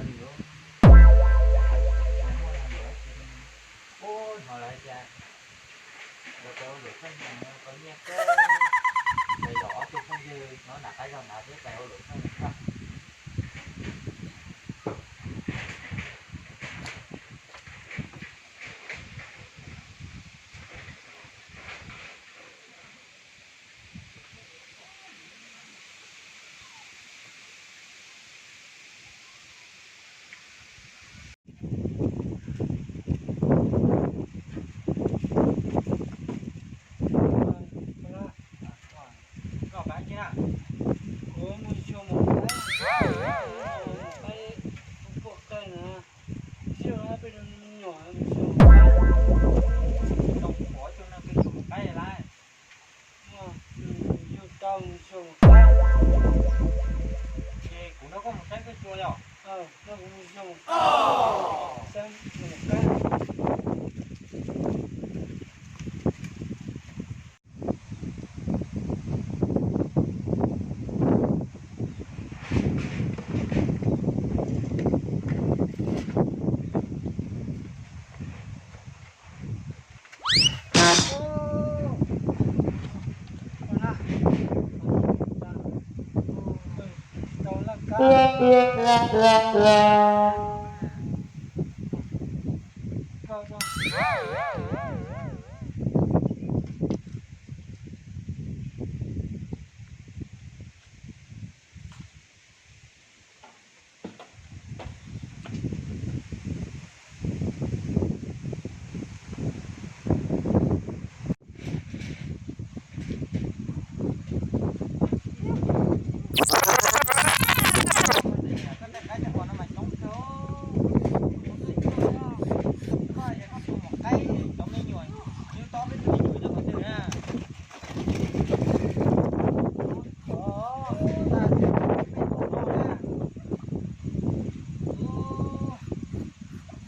Hnov lawv tias lawv pem ua luam txheej no tau nyiaj kawg, ces yog ob tug phooj ywg nyob nram qab zog nrad thiab pem ua luam txheej no. Koj pab kiag na. Kuv mus xyuas mus qaib, mus qaib poj kawg na. Xyuas peb me nyuam mus xyuas mus qaib. Zoo qhuav coj neeg peb xyuas mus qaib lawm. Yug tau mus xyuas mus qaib. Ces kuv nrog koj mus saib koj xyuas yom? Nrog kuv mus xyuas mus qaib, saib mus qaib.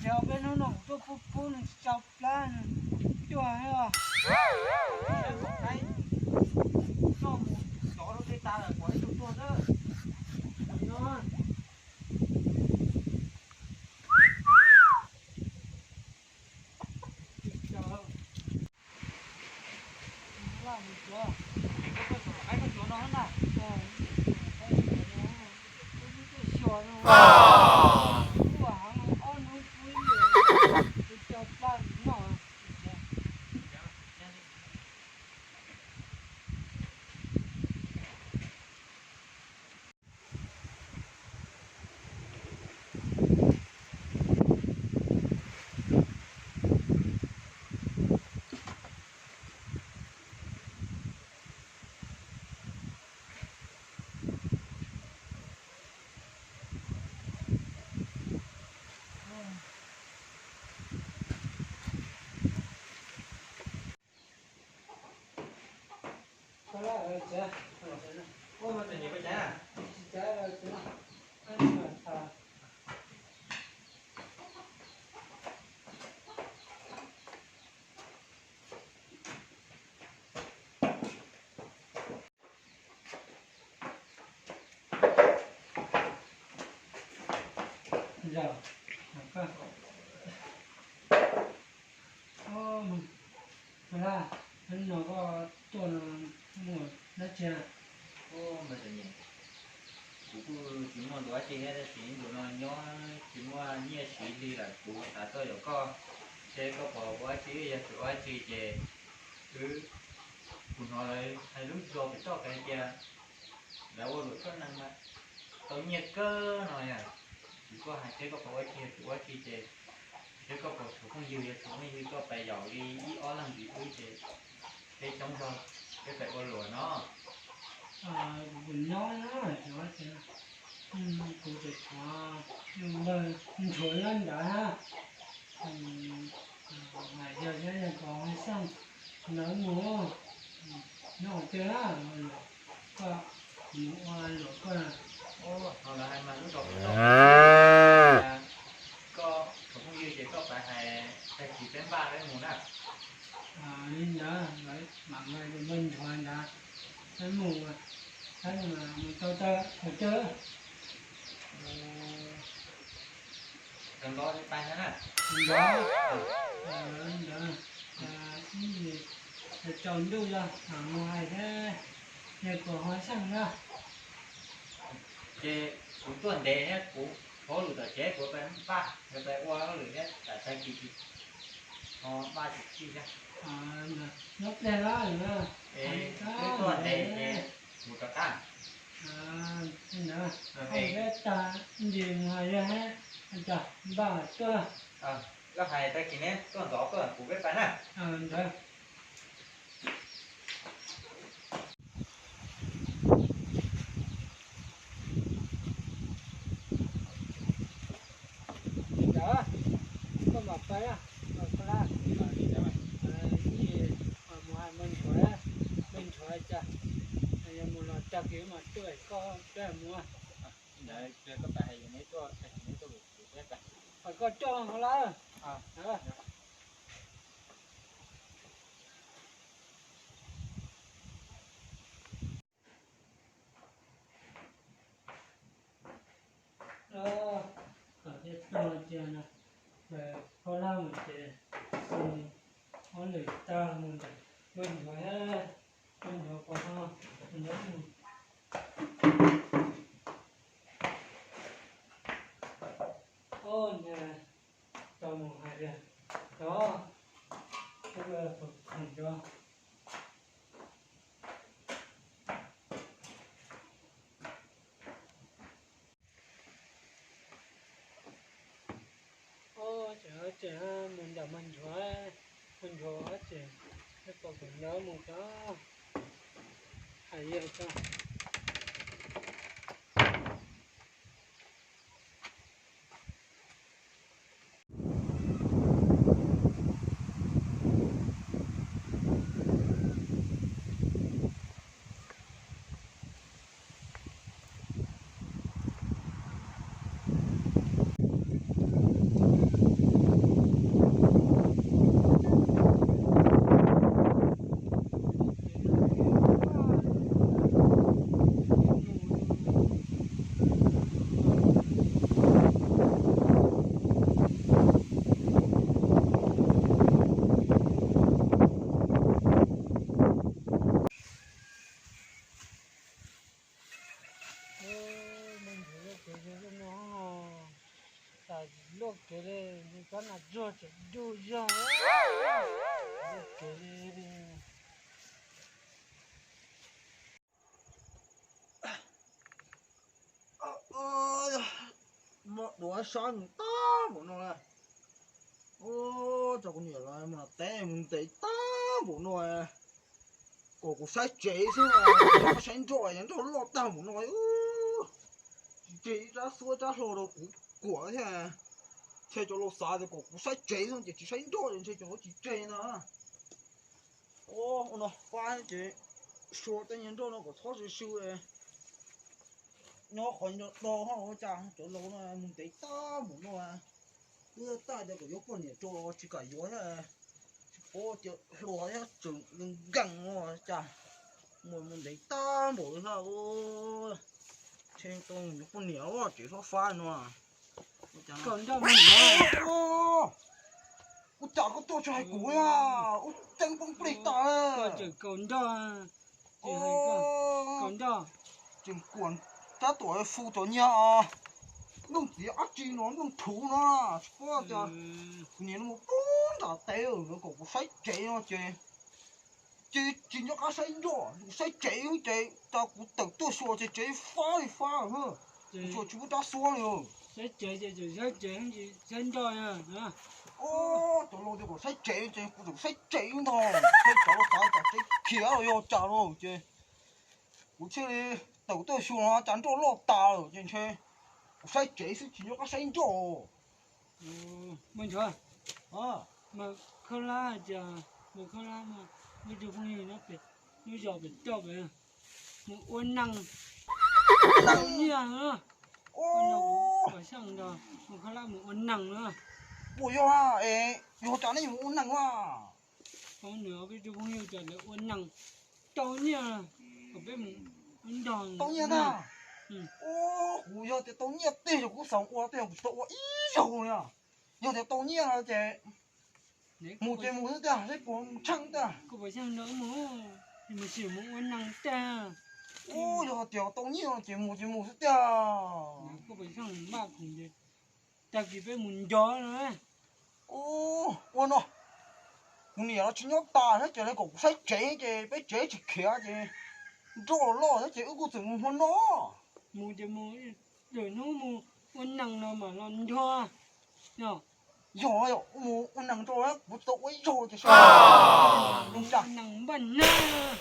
Yog peb hnub no kuv tuaj pub pub nws tsis tso plab, cuaj os. Noj mus xyov rau tej tas lawm, pom ib tug tuag xwb. Hnub no koj tuaj no muaj dab tsi? Kuv kuj tsis muaj dab tsi thiab, tab sis hnub no nyob tsis muaj nyiaj siv li lawm, kuv xav tuaj yaum koj seb koj puas ua dab tsi, yog tsis ua dab tsi ces wb, kuv hnov lawv hais lub zos pem toj kev tias lawv ua luam txheej neeg mas tau nyiaj kawg no yom. Kuv tuaj hais seb koj puas ua dab tsi, yog tsis ua dab tsi ces seb koj puas tshuav phooj ywg, yog tshuav phooj ywg koj pab yaum li ib ob leeg ntxiv wb ces peb coob zog, peb pab ua luam no. Kuv nyob na, kuv tseem tshuav npawg Ntsuag nyob nrad na. Yog yog kom xeej ntawd mus nyob hauv twg na, koj mus ua luam koj. Koj tshuav phooj ywg ces koj pab hais tag kis peb npaj peb mus na. Li ntawd mam npawg Ntsuag ntawd peb mus, peb mus tau tag thaum twg. Ntawd, ntawd, ntawd, ib ntsis tsaus ntuj yog mus hais thiab, yog kuv ho xyeej na. Ces kuv tuaj ntev thiab kuv hauj lwm tom tsev kuv pais npaj, pais ua hauj lwm thiab tam tag kis ho npaj tsis txij thiab. Nyob pliag na, es twb tuaj ntev ces mus rov qab. Ntawd, tag ntsis mus hais yog thiab, npaj tuaj. Koj hais tag kis neb tuaj ntxov tuaj kuv peb pais na. Ntawd. Ntawd, koj mam pais, mam pais, mus hais me ntsuav, me ntsuav cas, yog mus los tag kis mam tuaj koj peb mus. Ntawd koj pais hais neb tuaj, neb tuaj kuv peb pais. Koj coj hauv lawm. Los, kom thiaj tuag tiag no, pab lab mus ces, ob lwm tag mus ntawm Npawg Ntsuag, Npawg Ntsuag pos ho, Npawg Ntsuag mus. Ob, tau mus hais tias, los, peb khoom cov. Ob, ces, ces mus nram Npawg Ntsuag, Npawg Ntsuag ces peb pom kom nrov mus tod, hais yog tod. Mus ntawm luaj kev zoo no, tas luaj kev li, nws cov nas tsuag tseem du zog luaj kev li. Muab duav sab mus tag npaum no. Ua cas kuv niam los mus teb mus ntev tag npaum no, kom kuv saib tsev xwb, saib nroj, nroj loj tag npaum no. Tsis tseg ib rab xuab rab hlau rau kuv kuam thiab. Ntshe cov laus xav tias kom kuv saib tsev xwb ces tsis saib nroj, ntshe cov laus tsis tseg ntag. Ua no fab ces sua tej niag nroj no kom txhob sw sw. Nyob qhov no do ho ua cas cov laus no mus ntev tag npaum no. Twb tag tias kom yuav poj niam rau tsis kam yuav thiab, tsis paub tias hluas thiab tseem nkees no cas mus mus ntev tag npaum li thiab. Ntshe tau yuav poj niam tsev hlob fab no. Ua cas koj tuaj tsis hais kuv na, ua teeb poob plig tas. Tseem kuam tab tom fu cov niag nplooj txiv dab tsi no, nplooj thuv no, tsis paub tias kuv niam no mus pub nram teb lawm, kom kuv saib tsev no ces, ces tsis nco qab saib nroj, kuv saib tsev ces tas kuv tawm tuaj xyuas ces tsev fab li fab, xyuas tsis muaj rab xuab li. Saib tsev ces saib tsev, saib nroj. Cov laus tias kom saib tsev ces kuv tseem saib tsev ntag, ntshe cov laus xav tias tsev khiav los yog cas no ces kuv thiaj li tawm tuaj xyuas no cas nroj loj tas lawm ces ntshe kuv saib tsev xwb tsis nco qab saib nroj. Mas Khaub Hlab hais tias, mas Khaub Hlab no, muaj ib tug phooj ywg nyob pem, lub zos pem toj pem, mus ua neeg tau nyiaj na. Ua neeg, mas Khaub Hlab mus ua neeg na. Ua yog, yog cas nej mus ua neeg na? Ua neeg, peb ib tug phooj ywg tias lawv ua neeg tau nyiaj, kom peb mus ua nrog tau nyiaj na. Kuv yog tias tau nyiaj tiag yog kuv xav ua tiag, kuv tsis tau ua ib zaug li. Yog tias tau nyiaj no ces mus ces mus xwb tiag, saib puas tsheej tiag. Ub, yog tias tau nyiaj no ces mus ces mus xwb tiag. Tag kis peb mus nco no. Ub, ua no, kuv niam los tsis nyob tas thiab ces lawv kom kuv saib tsev ces peb tsev tsis khiav ces nroj loj thiab ces wb kuj txawm mus hmo no. Mus ces mus, lwm hnub mus ua neeg no mam los nrog. Yog, yog mus ua neeg rau kuv tsis tau ua ib zaug ces sab. Neeg npaj nag.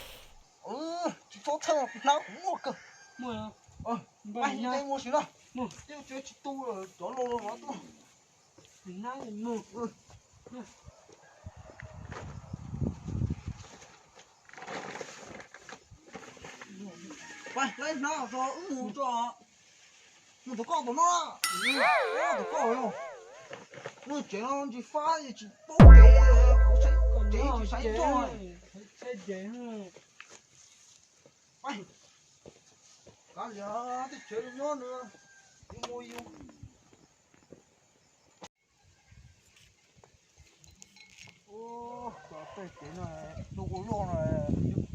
Tsis txhob txhawj, hnab kuv muaj kawg. Muaj. Npaj nag mus sim na. Tej tsev tsis tu, cov laus los tuaj. Hnab mus. Pab, laib hnab tso wb mus tso. Mus tom koj tom no. Tom koj, mus tsev no ntsis fab tsis paub kev, kuv saib tsev tsis saib zog. Kav liam tej tsev nyob nws, yus mus yus. Tej tsev no, ua luaj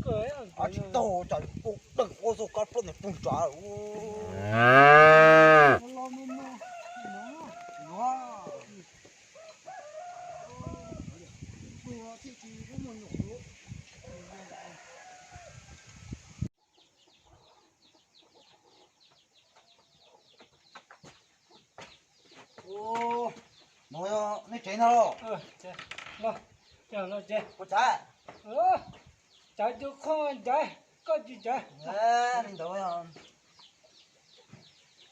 no, tsis tau tsam yus poob dawm ua txog kab plaub ntawm poob tsav. No yog nej tsev ntag los? Ua cas? Cov tus qhov ntawd koj tsis cov. Li ntawd.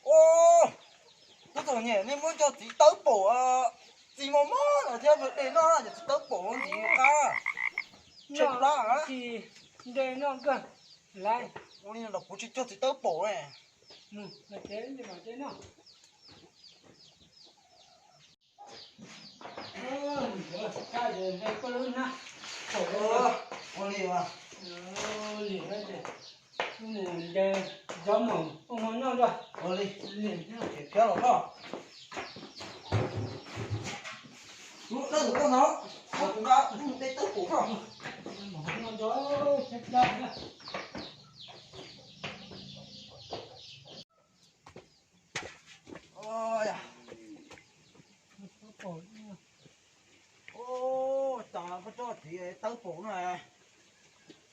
Ub, kuv txom nyem nej muab cov txiv tawb pom, txiv mos mos no thiab de noj, cov txiv tawb pom ntxiv qab. Tshe plab. Tsis de noj kawg. Ua li los kuv tsis cog txiv tawb pom ne. Ua li, mus ntes cov maum ua hmo noj rau. Ua li, ces phiab los koj. Lub dawb tus koj ntag, koj tus nqa tus nte tawb pom koj. Ub, tas koj tsob txiv tawb pom no,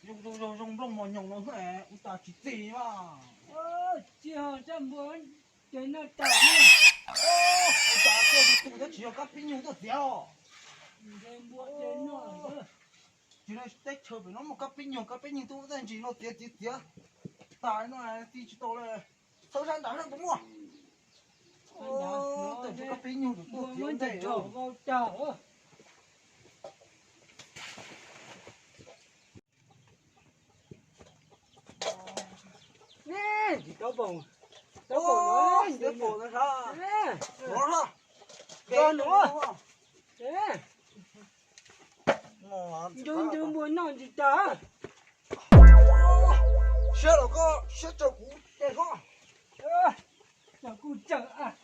zoo zoo zoo nplooj mos nyoos no xwb, ub tas tsis txi mas. Tsis ho coj npua ces noj tas. Ub, tas koj tus tu thiab tsis yog kab pib nyug tuaj txiav os. Tsis, teb chaws pem no muaj kab pib nyug, kab pib nyug tuaj ua tej ntsis no txiav txiav txiav tas no txi tsis tau li. Txhawb sab nrad sab puas muaj. Kab pib nyug tus tuaj txiav ntej. Tsis tau pom, tsis tau pom no. Ncu ncu npua noj tsis tas. Siab los koj siab tsaws kuv ces koj. Tsaws kuj tsaws.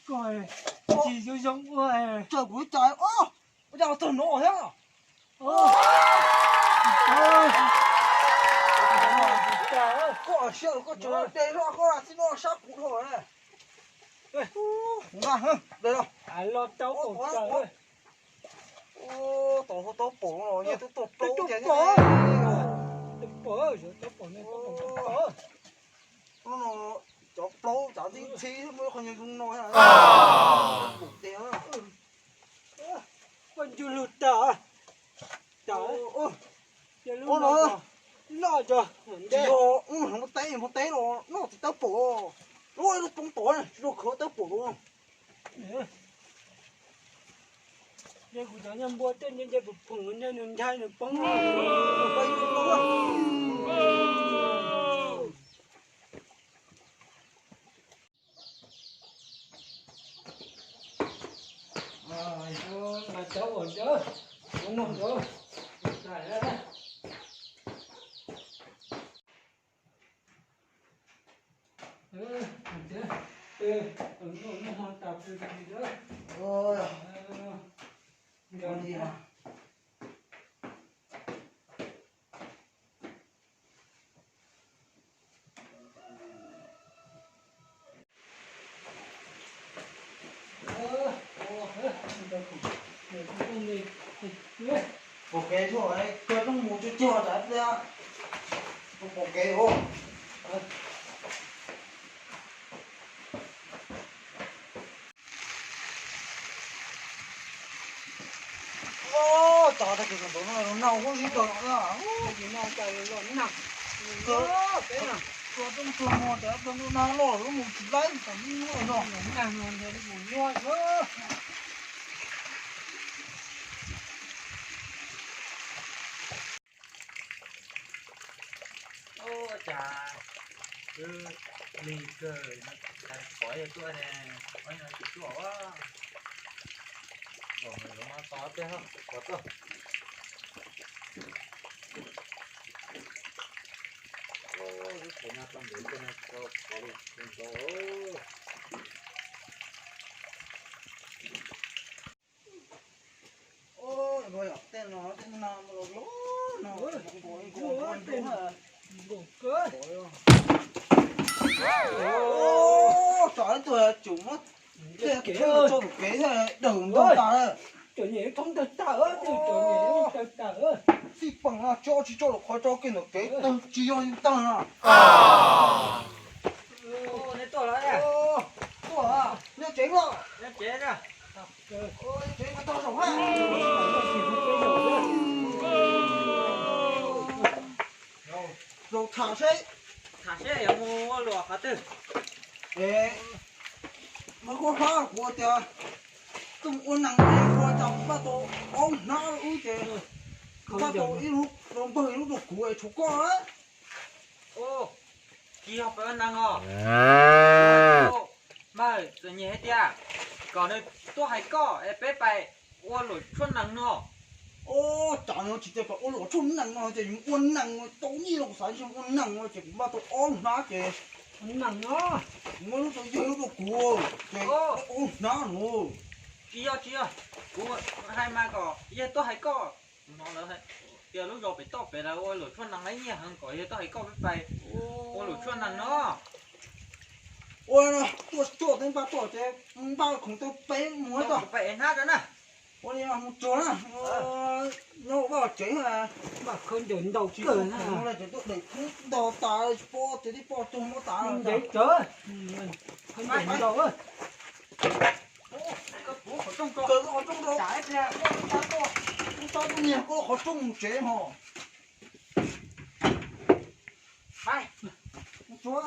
Koj tsis zoo zoo ua. Tsaws kuv cas, ua cas txog no thiab. Koj siab los koj tsaws de zoj koj txij no sab kuv dhau. Kuv nqa de los. Los tau pom tsaws. Tau tau pom no, nyias twb tuaj plaub ces. Cov plaub cov ntxhib ntxhib muaj qhov nyuag zoo no. Pom tiag. Koj ncu lug tawm. Tawm. Ua no, loj cov. Tsis yog, hmoov teb, hmoov teb los noj txiv tawb pom. Lub lub poob tom, tsis yog khawv tawb pom los. Nce kuv cov nyuag npua tej nce nce pom phoom nce nws ntshai nws poob. Mas cov uas cov, cov no cov, cov Pom kev tuaj, koj coj mus cog cog tas tiag. Pom kev ua. Tsov tag kis ntawm no nag huab zib rau no. Koj tuaj tuag mog, tas tuaj ntuj nag loj lawm mus tsis laib tas no. Ua cas wb lig kawg, qhov yog tuaj ne, qhov no tsis tuaj. Los no tos tej hauv qhov tuaj. Lub tsev no tau ntev kawg no tsis tau qhov li ntau. Tej no tej no los los no. Tsov ib tug tsum muab tej kev tso tus kev daws ntau tas lawm. Txij peem no tso tsis tso lus qhov tso kiag ntawm kev tawg tsis yog yeej tawg no. Tuaj, nej tsev no. Tsev no tau zaum hab. Zaum tham seb. Tham seb yuav mus ua luam qhov twg. Es, mas kuv hab kuv tias tuaj ua neeg es ua cas kuv npaj tau ob hnab wb ces kuv npaj tau ib lub rau npawg ib lub rau kuv es tshuav koj. Tsis yog peb ua neeg os. Mas txom nyem hais tias kom nws tuaj hais koj es peb pais ua luam tshuaj nees no. Ua cas no tsis tias kom ua luam tshuaj nees no ces yus ua neeg tau nyiaj los xav ua neeg no ces kuv npaj tau ob lub hnab ces ua neeg no. Kuv muab lub rau yawg lub rau kuv ces ob lub hnab no. Tsis yog tsis yog, kuv hais mas kom yawg tuaj hais koj. Kuv hnov lawv tias lub zos pem toj pem lawv ua luam tshuaj nees laib nyiaj heev kom yawg tuaj hais koj peb pais ua luam tshuaj nees no. Ua no tuaj tuaj twb npaj tuaj ces npaj khoom tau peb mus tau pais ev hnab rau na. Ua li mus tsuag na. Nyob vaj tsev, npaj khawb ncaws ntau kawg na. Tsis tau khoom no ces tuaj daim kub ntog tas tsis pom tias tib poj tug muab tas. Ntev tsawv. Khawb ncaws ntau. Kaw qhov rooj rau. Tab tuaj niag kaw qhov rooj mus tsev ho. Mus tsuag.